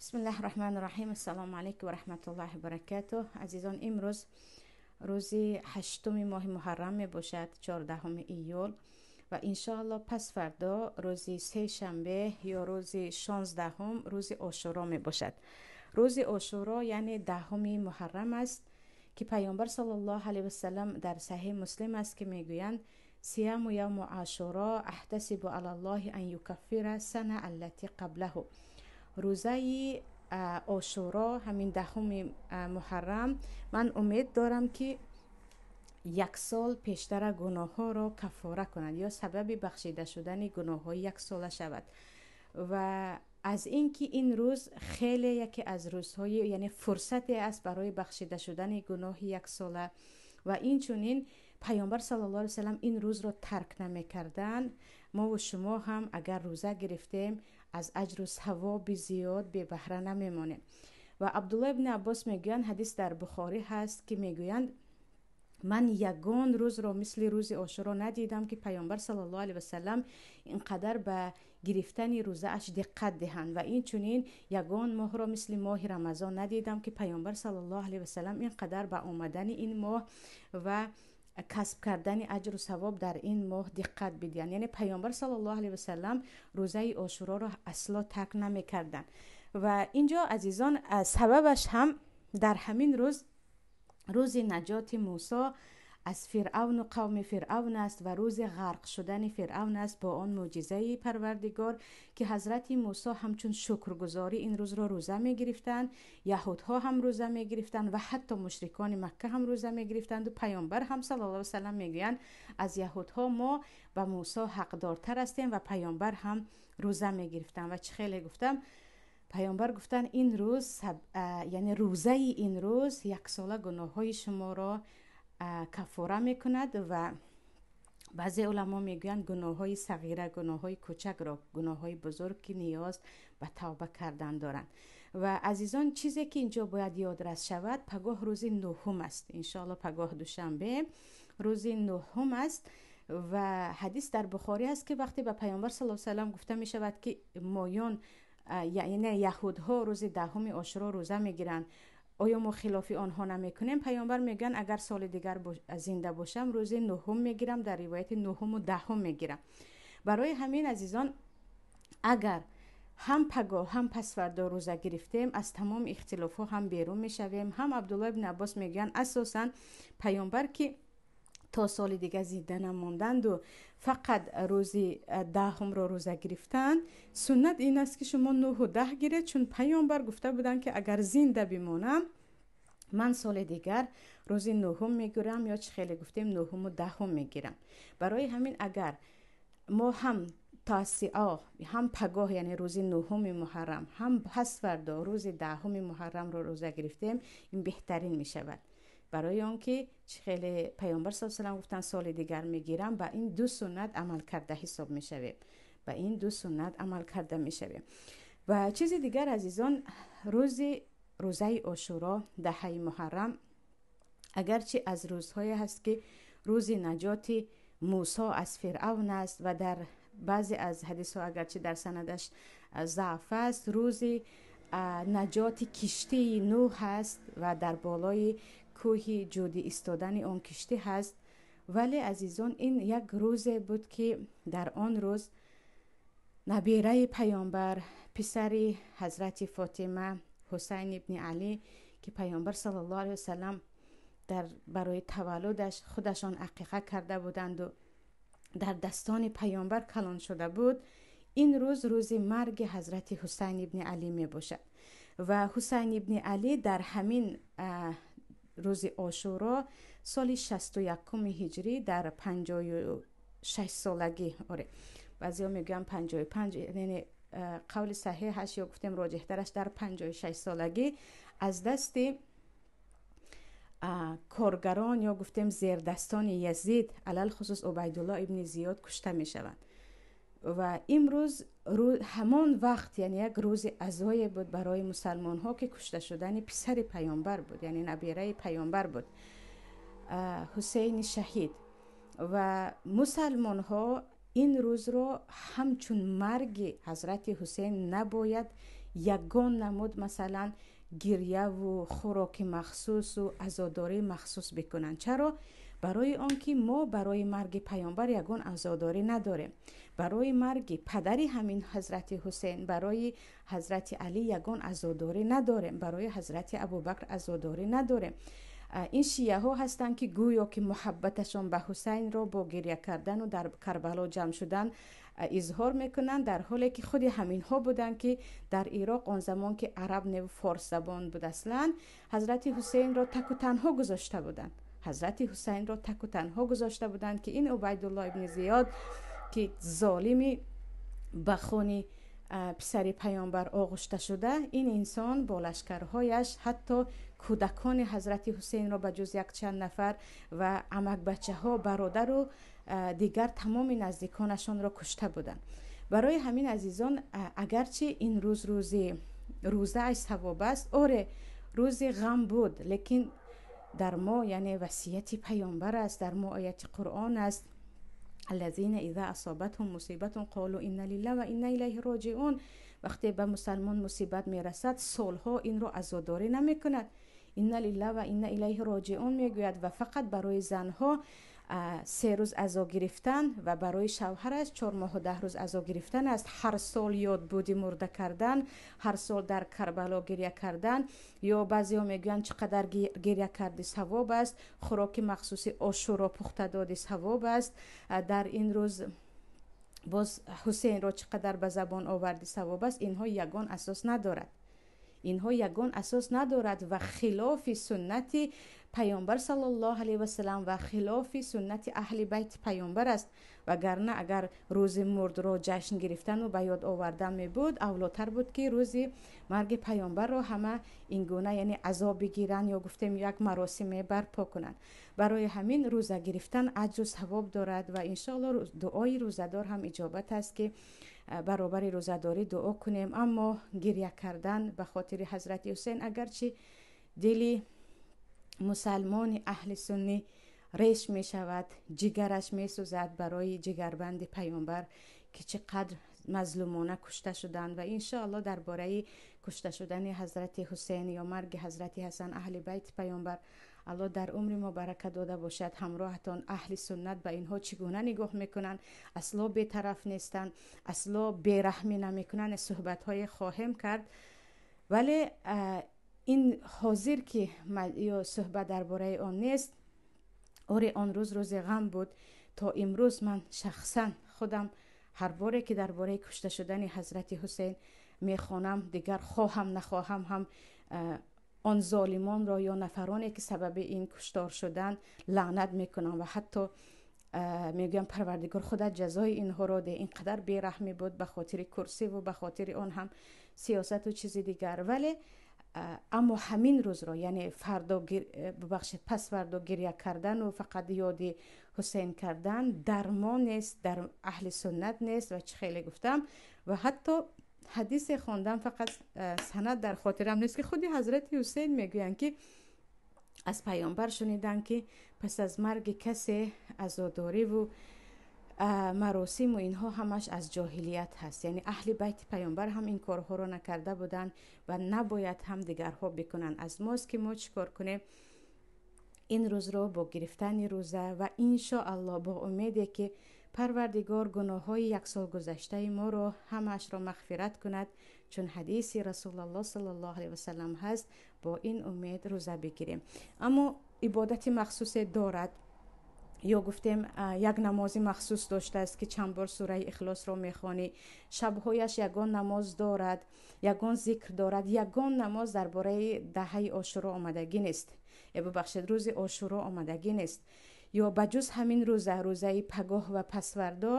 Бисмиллаҳи раҳмани раҳим. Ассалому алайкум ва раҳматуллоҳи ва баракатуҳ. Азизон, имрӯз рӯзи 8-уми моҳи муҳаррам мебошад, 14 июл, ва иншоалло пас фардо рӯзи сешанбе ё рӯзи 16-ум рӯзи ошуро мебошад. Рӯзи ошуро яъне 10-уми муҳаррам аст, ки паёмбар саллаллоҳу алайҳи васаллам дар саҳеҳи муслим аст, ки мегӯянд: сияму явму ашуро аҳтасибу алаллоҳи ан юкаффира сана аллати қаблаҳу. Рӯзаи ошуро, ҳамин 10-уми муҳаррам, ман умед дорам, ки як сол пештара гуноҳҳоро каффора кунад ё сабаби бахшида шудани гуноҳҳои яксола шавад. Ва аз ин ки ин рӯз хеле яке аз рӯзҳои, яъне фурсате аст барои бахшида шудани гуноҳи яксола. Ва инчунин паёмбар саллаллоҳу алайҳи васаллам ин рӯзро тарк намекарданд. Мову шумо ҳам агар рӯза гирифтем, аз аҷру савоби зиёд бебаҳра намемонем. Ва Абдулло ибни Аббос мегӯянд, ҳадис дар Бухорӣ ҳаст, ки мегӯянд: ман ягон рӯзро мисли рӯзи ошуро надидам, ки паёмбар саллаллоҳу алайҳи васаллам ин қадар ба гирифтани рӯзааш диққат диҳанд, ва инчунин ягон моҳро мисли моҳи рамазон надидам, ки паёмбар саллаллоҳу алайҳи васаллам ин қадар ба омадани ин моҳ ва касб кардани аҷру савоб дар ин моҳ диққат бидиҳанд. Яъне паёмбар саллаллоҳу алайҳи васаллам рӯзаи ошуроро асло тарк намекарданд. Ва инҷо, азизон, сабабаш ҳам дар ҳамин рӯз, рӯзи наҷоти Мусо аз Фиръавну қавми Фиръавн аст ва рӯзи ғарқ шудани Фиръавн аст бо он мӯъҷизаи Парвардигор, ки ҳазрати Мусо ҳамчун шукргузорӣ ин рӯзро рӯза мегирифтанд, яҳудҳо ҳам рӯза мегирифтанд ва ҳатто мушрикони Макка ҳам рӯза мегирифтанд. Паёмбар ҳам саллаллоҳу алайҳи васаллам мегӯянд: аз яҳудҳо мо ба Мусо ҳақдортар ҳастем, ва паёмбар ҳам рӯза мегирифтанд. Ва чӣ хеле гуфтам, паёмбар гуфтанд, ин рӯз, яъне рӯзаи ин рӯз яксола гуноҳҳои шуморо каффора мекунад. Ва баъзе уламо мегӯянд, гуноҳҳои сағира, гуноҳҳои кӯчакро, гуноҳҳои бузург ки ниёз ба тавба кардан доранд. Ва азизон, чизе ки инҷо бояд ёдрас шавад, пагоҳ рӯзи 9-ум аст, иншоалло пагоҳ душанбе рӯзи 9-ум аст. Ва ҳадис дар Бухорӣ аст, ки вақте ба паёмбар саллаллоҳу алайҳи васаллам гуфта мешавад, ки моён, яъне яҳудҳо, рӯзи 10-уми ошуро рӯза мегиранд, оё мо хилофи онҳо намекунем? Паёмбар мегӯянд: агар соли дигар зинда бошам, рӯзи 9-ум мегирам, дар ривояти 9-уму 10-ум мегирам. Барои ҳамин, азизон, агар ҳам пагоҳ, ҳам пасфардо рӯза гирифтем, аз тамоми ихтилофҳо ҳам берун мешавем. Ҳам Абдулло ибни Аббос мегӯянд, асосан паёмбар ки то соли дига зинда намонданду фақат рӯзи 10-умро рӯза гирифтанд, суннат ин аст, ки шумо 9-у 10 гиред, чун паёмбар гуфта буданд, ки агар зинда бимонам, ман соли дигар рӯзи 9-ум мегирам ё чӣ хеле гуфтем, 9-уму 10-ум мегирам. Барои ҳамин агар мо ҳам тосиа, ҳам пагоҳ, яъне рӯзи 9-уми муҳаррам, ҳам пасфардо рӯзи 10-уми муҳаррамро рӯза гирифтем, ин беҳтарин мешавад, барои он ки чӣ хеле паёмбар саллаллоҳу алайҳи васаллам гуфтанд, соли дигар мегирам, ба ин ду суннат амал карда ҳисоб мешавем, ба ин ду суннат амал карда мешавем. Ва чизи дигар, азизон, рӯзи рӯзаи ошуро, 10-аи муҳаррам, агарчи аз рӯзҳое ҳаст, ки рӯзи наҷоти Мусо аз Фиръавн аст ва дар баъзе аз ҳадисҳо, агарчи дар санадаш заъф аст, рӯзи наҷоти киштии Нӯҳ ҳаст ва дар болои кӯҳи Ҷудӣ истодани он киштӣ ҳаст, вале, азизон, ин як рӯзе буд, ки дар он рӯз набираи паёмбар, писари ҳазрати Фотима, Ҳусайн ибни Алӣ, ки паёмбар саллаллоҳу алайҳи васаллам дар барои таваллудаш худашон ақиқа карда буданду дар дастони паёмбар калон шуда буд, ин рӯз рӯзи марги ҳазрати Ҳусайн ибни Алӣ мебошад. Ва Ҳусайн ибни Алӣ дар ҳамин рӯзи ошуро соли 61-уми ҳиҷрӣ дар 56 солагӣ, оре, баъзеҳо мегӯянд 55, яъне қавли саҳеҳаш ё гуфтем роҷеҳтараш дар 56 солагӣ аз дасти коргарон ё гуфтем зердастони Язид, алалхусус Убайдулло ибни Зиёд, кушта мешаванд. Ва имрӯз ҳамон вақт, яъне як рӯзи азое буд барои мусалмонҳо, ки кушта шудани писари паёмбар буд, яъне набираи паёмбар буд, Ҳусейни шаҳид. Ва мусалмонҳо ин рӯзро ҳамчун марги ҳазрати Ҳусейн набояд ягон намуд масалан гирьяву хӯроки махсусу азодории махсус бикунанд. Чаро? Барои он ки мо барои марги паёмбар ягон азодорӣ надорем. Барои марги падари ҳамин ҳазрати Ҳусейн, барои ҳазрати Алӣ ягон азодорӣ надорем, барои ҳазрати Абубакр азодорӣ надорем. Ин шияҳо ҳастанд, ки гӯё ки муҳаббаташон ба Ҳусайнро бо гиря кардану дар Карбало ҷамъ шудан изҳор мекунанд, дар ҳоле ки худи ҳаминҳо буданд, ки дар Ироқ он замон, ки араб неву форс забон буд аслан, ҳазрати Ҳусейнро таку танҳо гузошта буданд. Ҳазрати Ҳусайнро таку танҳо гузошта буданд, ки ин Убайдулло ибни Зиёд, ки золими ба хуни писари паёмбар оғушта шуда, ин инсон бо лашкарҳояш ҳатто кӯдакони ҳазрати Ҳусейнро ба ҷуз якчанд нафар ва амакбачаҳо, бародару дигар тамоми наздиконашонро кушта буданд. Барои ҳамин, азизон, агарчи ин рӯз рӯзи рӯзааш савоб аст, оре, рӯзи ғам буд, лекин дар мо, яъне, васияти паёмбар аст, дар мо ояти Қуръон аст: الذين إذا أصابتهم مصيبة قالوا إنا لله وإنا إليه راجعون. Вақте ба мусалмон мусибат мерасад, солҳо инро азодорӣ намекунад, إنا لله وإنا إليه راجعون мегӯяд. Ва фақат барои занҳо 3 рӯз азо гирифтан ва барои шавҳараш 4 моҳу 10 рӯз азо гирифтан аст. Ҳар сол ёдбуди мурда кардан, ҳар сол дар Карбало гиря кардан, ё баъзеҳо мегӯянд, чӣ қадар гиря карди, савоб аст, хӯроки махсуси ошӯро пухта доди, савоб аст, дар ин рӯз боз Ҳусейнро чӣ қадар ба забон оварди, савоб аст. Инҳо ягон асос надорад, инҳо ягон асос надорад ва хилофи суннати паёмбар саллаллоҳу алайҳи васалам ва хилофи суннати аҳли байти паёмбар аст. Вагарна агар рӯзи мурдро ҷашн гирифтану ба ёд овардан мебуд, авлотар буд, ки рӯзи марги паёмбарро ҳама ин гуна, яъне, азо бигиранд ё гуфтем як маросиме барпо кунанд. Барои ҳамин рӯза гирифтан аҷру савоб дорад ва иншоалло дуои рӯзадор ҳам иҷобат аст, ки баробари рӯзадорӣ дуо кунем. Аммо гиря кардан ба хотири ҳазрати Ҳусейн, агарчи дили мусалмони аҳли суннӣ реш мешавад, ҷигараш месӯзад барои ҷигарбанди паёмбар, ки чӣ қадр мазлумона кушта шуданд. Ва иншоалло дар бораи кушта шудани ҳазрати Ҳусейн ё марги ҳазрати Ҳасан, аҳли байти паёмбар, Алло дар умри мо барака дода бошад, ҳамроҳатон аҳли суннат ба инҳо чӣ гуна нигоҳ мекунанд, асло бетараф нестанд, асло бераҳмӣ намекунанд, суҳбатҳое хоҳем кард. Вале ин ҳозир ки ё суҳбат дар бораи он нест. Оре, он рӯз рӯзи ғам буд. То имрӯз ман шахсан худам ҳар боре ки дар бораи кушта шудани ҳазрати Ҳусейн мехонам, дигар хоҳам нахоҳам ҳам он золимонро ё нафароне ки сабаби ин куштор шудан лаънат мекунам ва ҳатто мегӯям: «Парвардигор, худат ҷазои инҳоро де, ин қадар бераҳмӣ буд ба хотири курсиву ба хотири он ҳам сиёсату чизи дигар». Вале аммо ҳамин рӯзро, яъне фардо, бубахшед, пасфардо гиря кардану фақат ёди Ҳусейн кардан дар мо нест, дар аҳли суннат нест. Ва чӣ хеле гуфтам ва ҳатто ҳадисе хондам, фақат санад дар хотирам нест, ки худи ҳазрати Ҳусейн мегӯянд, ки аз паёмбар шуниданд, ки пас аз марги касе азодориву маросиму инҳо ҳамаш аз ҷоҳилият ҳаст. Яъне аҳли байти паёмбар ҳам ин корҳоро накарда буданд ва набояд ҳам дигарҳо бикунанд. Аз мост, ки мо чӣ кор кунем ин рӯзро бо гирифтани рӯза ва иншоалло бо умеде, ки Парвардигор гуноҳҳои як сол гузаштаи моро ҳамаашро мағфират кунад, чун ҳадиси Расулалло саллаллоҳу алайҳи васалам ҳаст, бо ин умед рӯза бигирем. Аммо ибодати махсусе дорад ё гуфтем як намози махсус доштааст, ки чанд бор сураи Ихлосро мехонӣ, шабҳояш ягон намоз дорад, ягон зикр дорад? Ягон намоз дар бораи даҳаи Ошуро омадагӣ нест, бубахшед, рӯзи Ошуро омадагӣ нест. Ё ба ҷуз ҳамин рӯза, рӯзаи пагоҳ ва пасфардо,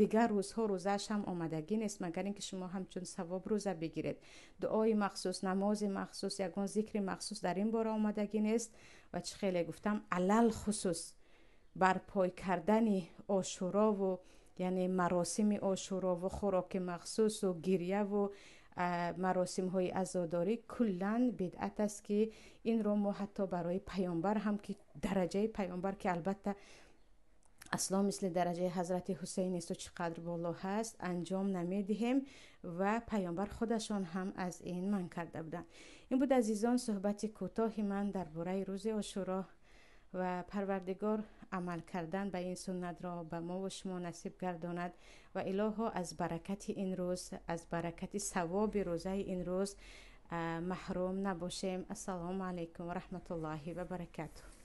дигар рӯзҳо рӯзааш ҳам омадагӣ нест, магар ин ки шумо ҳамчун савоб рӯза бигиред. Дуои махсус, намози махсус, ягон зикри махсус дар ин бора омадагӣ нест. Ва чӣ хеле гуфтам, алалхусус барпой кардани Ошурову, яъне маросими Ошурову, хӯроки махсусу, гирьяву маросимҳои азодорӣ куллан бидъат аст, ки инро мо ҳатто барои паёмбар ҳам, ки дараҷаи паёмбар, ки албатта Асло мисли дараҷаи ҳазрати Ҳусейн нест, чӣ қадр боло ҳаст, анҷом намедиҳем ва паёмбар худашон ҳам аз ин манъ карда буданд. Ин буд, азизон, суҳбати кӯтоҳи ман дар бораи рӯзи Ошуро ва Парвардигор амал кардан ба ин суннатро ба мо ва шумо насиб гардонад ва илоҳо аз баракати ин рӯз, аз баракати савоби рӯзаи ин рӯз маҳрум набошем. Ассалому алайкум ва раҳматуллоҳи ва баракатуҳ.